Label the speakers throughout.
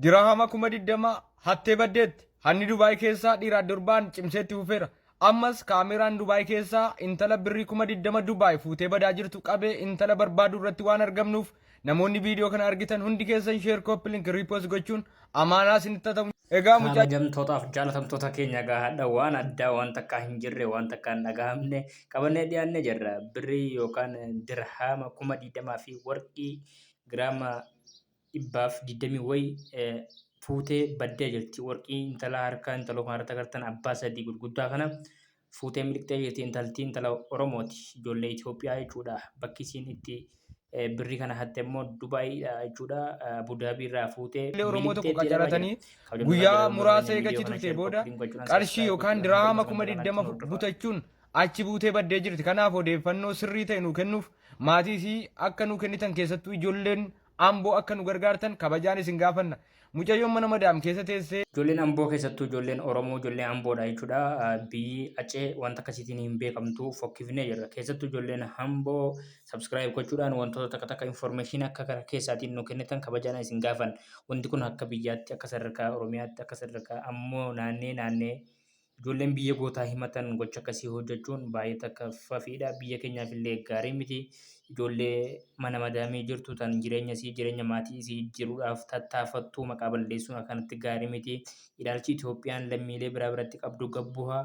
Speaker 1: Dirahama 20,000 hattee baddeetti. Hanni Dubaay keessaa dhiiraa durbaan cimsee itti fufeera. Ammas kaameraan Dubaay keessaa intala birrii 20,000 Dubaay fuutee badaa jirtu qabee intala barbaaduu irratti waan argamnuuf namoonni viidiyoo kana argitan hundi keessan share, copy link, repost gochuun amaanaa isinitti haa ta'u. Egaa mucaa
Speaker 2: Kabajamtootaaf jaalatamtoota keenya egaa hadha waan addaa waan takkaa hin jirre waan takkaa hin dhagahamne qabannee dhiyaannee jirra. Birrii yookaan dirhaama 20,000 fi warqii giraama 120 wayi fuutee baddee jirti. Warqii intala harka intaloo kanarratti agartan abbaa sadii gurguddaa kana fuutee miliqxee jirti. Intalti intala Oromooti. Ijoollee Itoophiyaa jechuudha. Bakki isiin itti birrii kana hatte immoo Dubaayiidha jechuudha. Abudaabii irraa fuutee
Speaker 1: Oromoo tokko
Speaker 2: miliqxeetti jedhamaa jira.
Speaker 1: qacaratanii
Speaker 2: Kabajamtoota
Speaker 1: guyyaa
Speaker 2: jaallatamtoota
Speaker 1: muraasa
Speaker 2: keenya
Speaker 1: eega achi
Speaker 2: viidiyoo kana
Speaker 1: turtee
Speaker 2: share
Speaker 1: booda
Speaker 2: copy link gochuudhaan
Speaker 1: qarshii
Speaker 2: subscribe
Speaker 1: yookaan
Speaker 2: gochuudhaan hanga
Speaker 1: diraama
Speaker 2: dhuma
Speaker 1: kuma
Speaker 2: sagantaa kanaatti
Speaker 1: digdama
Speaker 2: nu hordofaa.
Speaker 1: butachuun achi buutee baddee jirti. Kanaaf odeeffannoo sirrii ta'e nuu kennuuf maatii isii akka nuu kennitan keessattuu ijoolleen Amboo akka nu gargaartan kabajaan isin gaafanna. Mucayyoon mana madaam keessa teessee.
Speaker 2: Ijoolleen Amboo keessattuu ijoolleen Oromoo ijoollee Amboodha jechuudha. Biyyi Acee wanta akkasiitiin hin beekamtu fokkifnee jirra. Keessattuu ijoolleen Amboo subscribe gochuudhaan wantoota takka takka information akka kana keessaatiin nu kennitan kabajaan isin gaafan. Wanti kun akka biyyaatti akka sadarkaa Oromiyaatti akka sadarkaa ammoo naannee naannee Ijoolleen biyya gootaa himatan gocha akkasii hojjechuun baay'ee takka fafiidha. Biyya keenyaaf illee gaarii miti. Ijoollee mana madaamii jirtu tan jireenya isii jireenya maatii isii jijjiiruudhaaf tattaafattu maqaa balleessuun akkanatti gaarii miti. Ilaalchi Itoophiyaan lammiilee biraa biratti qabdu gad buha.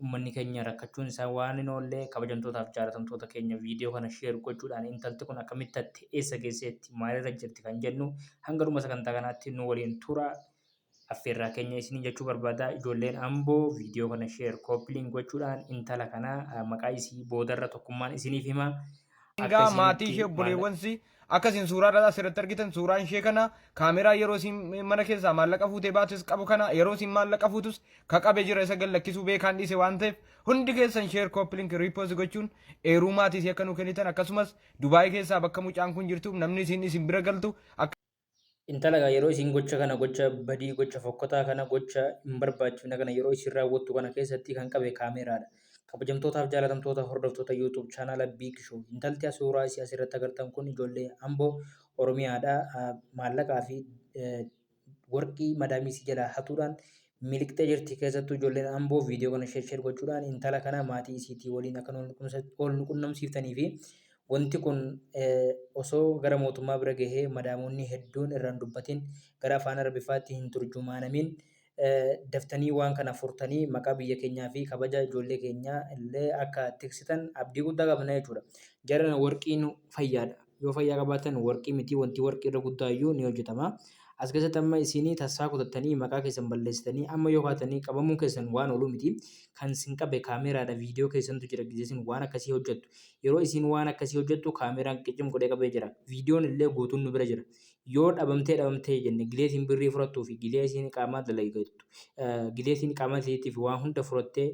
Speaker 2: Uummanni keenya rakkachuun isaa waan hin oolle. Kabajamtootaaf jaalatamtoota keenya viidiyoo kana share gochuudhaan intalti kun akkamitti hatte eessa geesseetti maalirra jirti kan jennu hanga dhuma sagantaa kanaatti nu waliin tura. Affeerraa keenya isiniin jechuu barbaada. Ijoolleen Amboo viidiyoo kana share copy link gochuudhaan intala kana maqaa isii boodarra tokkummaan isiniif hima. Akka
Speaker 1: Egaa
Speaker 2: isiin
Speaker 1: maatii
Speaker 2: itti
Speaker 1: ishee
Speaker 2: maallaqa
Speaker 1: obboleewwan isii akka isin suuraa irraa asirratti argitan suuraan ishee kana kaameraa yeroo isiin mana keessaa maallaqa fuutee baates qabu kana yeroo isiin maallaqa fuutus ka qabe jira isa gad lakkisuu beekaan dhiise waan ta'eef hundi keessan share copy link repost gochuun eeruu maatii isii akka nu kennitan akkasumas Dubaay keessaa bakka mucaan kun jirtuuf namni isiin isin bira galtu akka
Speaker 2: Intala egaa yeroo isiin gocha kana gocha badii gocha fokkotaa kana gocha hin barbaachifne kana yeroo isiin raawwattu kana keessatti kan qabe kaameeraadha. Kabajamtootaaf jaalatamtoota hordoftoota YouTube chaanaala Big Show. Intalti suuraa isii asirratti agartan kun ijoollee Amboo Oromiyaadha. Maallaqaa fi warqii madaamii isii jalaa hatuudhaan miliqxee jirti. Keessattuu ijoolleen Amboo viidiyoo kana share share gochuudhaan intala kana maatii isiitii waliin akka wal nu qunnamsiiftanii fi Wanti kun osoo gara mootummaa bira gahee madaamonni hedduun irraa hin dubbatin, gara afaan Arabiffaatti hin turjumaanamin daftanii waan kana furtanii maqaa biyya keenyaa fi kabaja ijoollee keenyaa illee akka tiksitan abdii guddaa qabna jechuudha. Jarana warqiin fayyaadha. Yoo fayyaa qabaatan warqii miti wanti warqii irra guddaa iyyuu ni hojjetama. As keessatti amma isinii tasfaa kutattanii maqaa keessan balleessitanii amma yoo kaatanii qabamuun keessan waan ooluu miti. Kan sin qabe kaameeraadha viidiyoo keessantu jira gizee isin waan akkasii hojjettu. Yeroo isiin waan akkasii hojjettu kaameeraan qicim godhee qabee jira. Viidiyoon illee guutuun nu bira jira. Yoo dhabamtee dhabamtee jenne gilee isiin birrii furattuu fi gilee isiin iqaamaa dalagattu gilee isiin iqaamaa isiitiif waan hunda furattee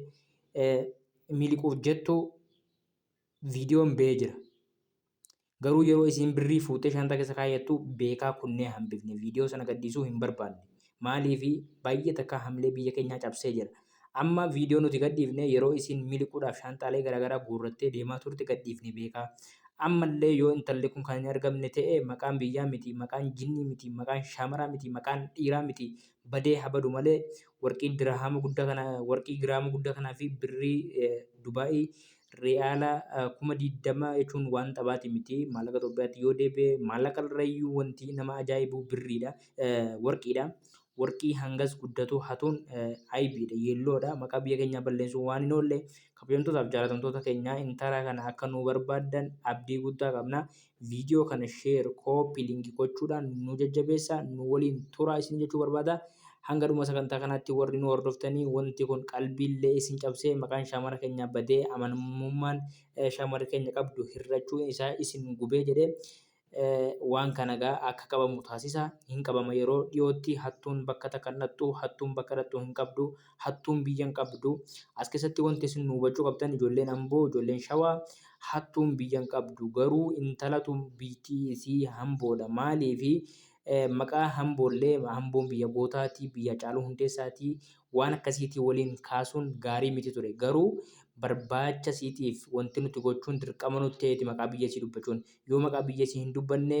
Speaker 2: miliquuf jettu viidiyoon ba'ee jira. Garuu yeroo isiin birrii fuutee shaanxaa keessa kaayyattu beekaa kunnee hambifne. Viidiyoo sana gadhiisuu hin barbaanne. Maaliifi baay'ee takka hamlee biyya keenyaa cabsee jira. Amma viidiyoo nuti gadhiifne yeroo isiin miliquudhaaf shaanxaalee garaagaraa guurrattee deemaa turte gadhiifne beekaa. Ammallee yoo intalli kun kan hin argamne ta'e maqaan biyyaa miti, maqaan jinnii miti, maqaan shaamaraa miti, maqaan dhiiraa miti badee haa badu malee warqii dirhaama guddaa kana warqii giraama guddaa kanaa fi birrii Dubaayii Riyaala 20,000 jechuun waan taphaati miti. Maallaqa Itoophiyaatti yoo deebi'e maallaqa irrayyuu wanti nama ajaa'ibu birriidha. Warqiidha. Warqii hangas guddatu hatuun aybiidha. Yeelloodha. Maqaa biyya keenyaa balleessuun waan hin oolle. Kabajamtootaaf jaalatamtoota keenyaa intala kana akka nu barbaaddan abdii guddaa qabna. Viidiyoo kana share, copy link gochuudhaan nu jajjabeessaa, nu waliin turaa isin jechuu barbaada. Hanga dhuma sagantaa kanaatti warri nu hordoftanii wanti kun qalbiillee isin cabsee maqaan shaamara keenyaa badee amanamummaan shaamarri keenya qabdu hir'achuun isaa isin gubee jedhee waan kana egaa akka qabamu taasisa. Hin qabama yeroo dhiyootti hattuun bakka takka hin dhaqxu, hattuun bakka dhaqxu hin qabdu, hattuun biyya hin qabdu. As keessatti wanti isin nu hubachuu qabdan ijoolleen Amboo, ijoolleen Shawaa hattuun biyya hin qabdu. Garuu intalatu biyyittii isii Amboodha. Maaliifi maqaa Amboollee Amboon biyya gootaati, biyya Hacaaluu Hundeessaati. Waan akkasiitii waliin kaasuun gaarii miti ture. Garuu barbaacha isiitiif wanti nuti gochuun dirqama nutti ta'eeti maqaa biyya isii dubbachuun. Yoo maqaa biyya isii hin dubbanne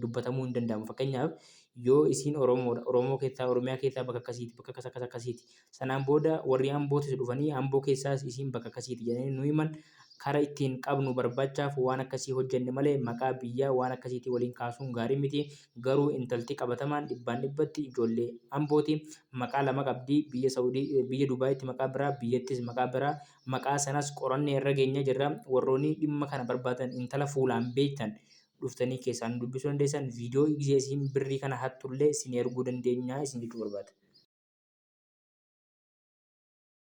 Speaker 2: dubbatamuu hin danda'amu. Fakkeenyaaf Yoo isiin Oromoodha, Oromoo keessaa Oromiyaa keessaa bakka akkasiiti, bakka akkas akkas akkasiiti. Sanaan booda warri Ambootis dhufanii Amboo keessaas isiin bakka akkasiiti jedhanii nu himan kara ittiin qabnu barbaachaaf waan akkasii hojjenne malee maqaa biyyaa waan akkasiitii waliin kaasuun gaarii miti. Garuu intalti qabatamaan dhibbaan dhibbatti ijoollee Ambooti. Maqaa 2 qabdi. Biyya Saudii biyya Dubaayitti maqaa biraa biyyattis maqaa biraa. Maqaa sanas qorannee irra geenyee jirra. Warroonni dhimma kana barbaadan intala fuulaan beektan dhuftanii keessaan nu dubbisuu dandeessan. Viidiyoo gizee isiin birrii kana hattullee isin erguu dandeenya isin jechuu barbaada.